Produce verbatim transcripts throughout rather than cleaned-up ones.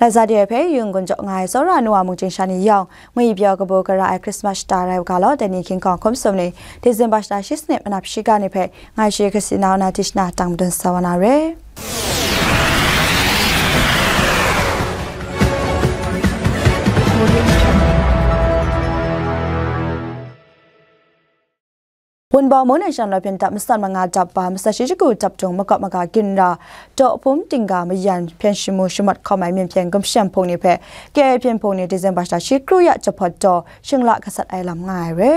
Latsa de ai hpe yung gun jaw nga ai tsawra nu wa mungchying sha ni yawng, ngwi pyaw kabu gara ai Christmas shata rai u ga law, dai ni hkying hkawng hkum sum ni, December shata shi sanit manap shiga ni hpe, ngai shi kasi nau na tishna tang madun sa wa na re. Wunpawng mung nang shan loi hpyen dap matsan manga dap ba, matsan shi shagu dap dung makawp maga ginra, daw hpum ting ga mayan hpyen shamu shamawt hkawm ai myen hpyen gumshem hpung ni hpe, K A hpyen hpung ni December shata shi kru ya jahpawt daw, shingla gasat ai lam nga ai re.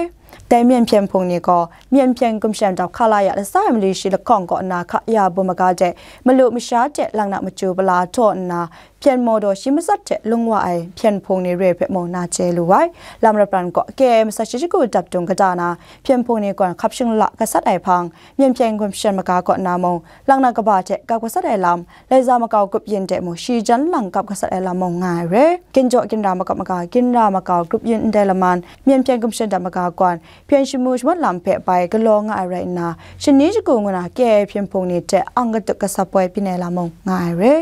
Dai myen hpyen hpung ni gaw, myen hpyen gumshem dap hkala ya latsa ai mali shi lahkawng kaw nna hka ya bum maga de, malu masha de lang na machyu pala htaw nna, hpyen maw daw shi matsat hte lung wa ai hpyen hpung ni re hpe mung na chye lu ai. Lam rapran gaw, K A matsan shi shagu dap dung kata na, hpyen hpung ni gawn hkap shingla gasat ai hpang, myen hpyen gumshem maga kaw na mung, lang na kaba hte gap gasat ai lam, laiza makau gup yin de mung, shi jan lang gap gasat ai lam mung nga ai re. Ginjaw ginra makawp maga, ginra makau gup yin ndai laman, myen hpyen gumshem dap maga gawn, hpyen shamu shamawt lam hpe bai galaw nga ai rai nna, shani shagu ngu na K A hpyen hpung ni hte ang katup gasap poi byin ai lam mung nga ai re.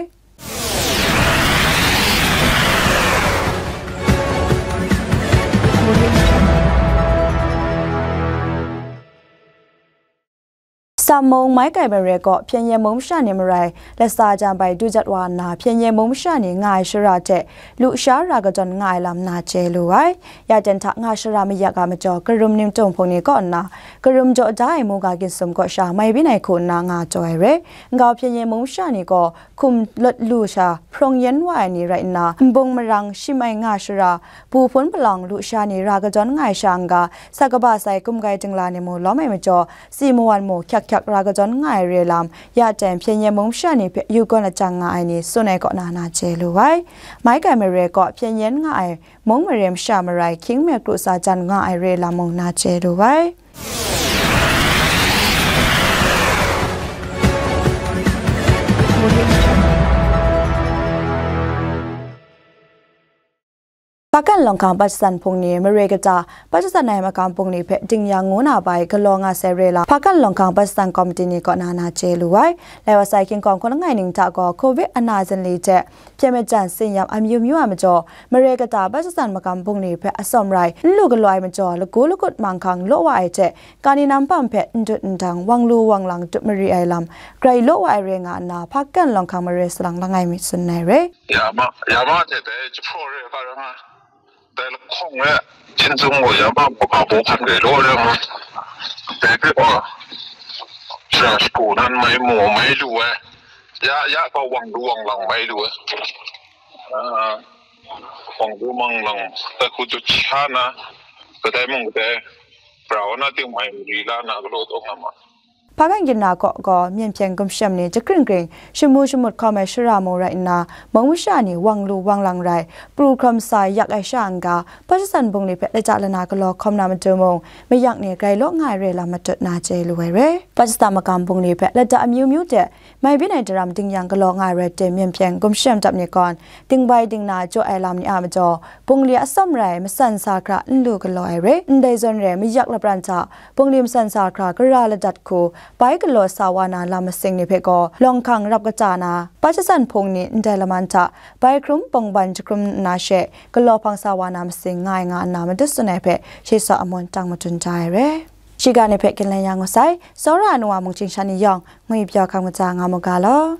Sam mung Maikai mare kaw Hpyen Yen mung masha ni marai, latsa jan bai du jat wa nna, Hpyen Yen mung masha ni nga ai shara hte lusha ra kadawn nga ai lam na chye lu ai. Ya ten hta nga shara mayak a majaw, karum nimtung hpung ni kaw nna, karum jaw da ai muga ginsim kaw sha mai byin ai hku nna nga taw ai re. Nkau Hpyen Yen mung masha ni gaw, hkum lawt lu sha, hprawng yen wa ai ni rai nna, nbung marang shim ai nga shara, bu hpun palawng lusha ni ra kadawn nga ai sha n-ga, sa kaba sai kumgai dingla ni mu lawm ai majaw, si mawan mu hkyak hkyak ra kadawn nga ai re lam, ya ten Hpyen Yen mung masha ni hpe yu gawn lajang nga ai ni tsun ai kaw na na chye lu ai. Maikai mare kaw Hpyen Yen nga ai mung mare masha marai hkying me kru tsa jan nga ai re lam mung na chye lu ai. Hpakan lawng hkang Pakistan hpung ni mare kata Pakistan ai makam bungli hpe ding yang ngu na bai galaw nga sai re lam, Hpakan lawng hkang Pakistan komiti ni kaw na na chye lu ai. Lai wa sai hkying hkawng hkun langai ning hta gaw, covid ana zinli hte hpyen majan tsin yam amyu myu ai majaw, mare kata Pakistan makam bungli hpe atsawm rai n lu galaw ai majaw, lagu lagut manghkang law wa ai hte, kani nam pam hpe n dut n dang, wang lu wang lang tup mari ai lam, grai law wa ai re nga nna, Hpakan lawng hkang mare salang langai mi tsun ai re. Ya ma, ya ma hte dai jahpraw re ga ra nga, dai lahkawng e hpyen zung gaw ya ma, hpa hpaw hkan grai law re nga, dai hpe gaw, shara shagu nan mai mu mai lu ai, ya, ya gaw wang lu wang lang mai lu ai. Ah, wang lu wang lang, dai hku jut sha na, kadai mung kadai, brau na ting mai mari la na galaw taw nga ma. Hpakan ginra kaw gaw, myen hpyen gumshem ni jakring kring, shamu shamut hkawm ai shara mu rai nna, mung masha ni wang lu wang lang rai, pru hkawm sa yak ai sha n-ga, Pakistan bungli hpe lata lana galaw hkawm na matu mung, mayak ni grai law nga ai re lam matut na chye lu ai re. Pakistan makam bungli hpe lata amyu myu de, mai byin ai daram ding yang galaw nga ai rai tim, myen hpyen gumshem dap ni gawn, dingbai dingna jaw ai lam ni a majaw, bungli atsawm rai, matsan sa hkra n lu galaw ai re. Ndai zawn re, mayak lapran hta, bungli matsan sa hkra gara ladat hku, bai galaw sa wa na lam masing ni hpe gaw, lawng hkang rap kata na, Pakistan hpung ni ndai laman hta, bai hkrum bawngban jahkrum nna she, galaw hpang sa wa na masing nga ai nga nna madut tsun ai hpe, shi sa amun tang madun da ai re. Shiga ni hpe ginlen ya ngu sai, tsawra ai nu wa mungchying sha ni yawng, ngwi pyaw hkam kaja nga mu ga law.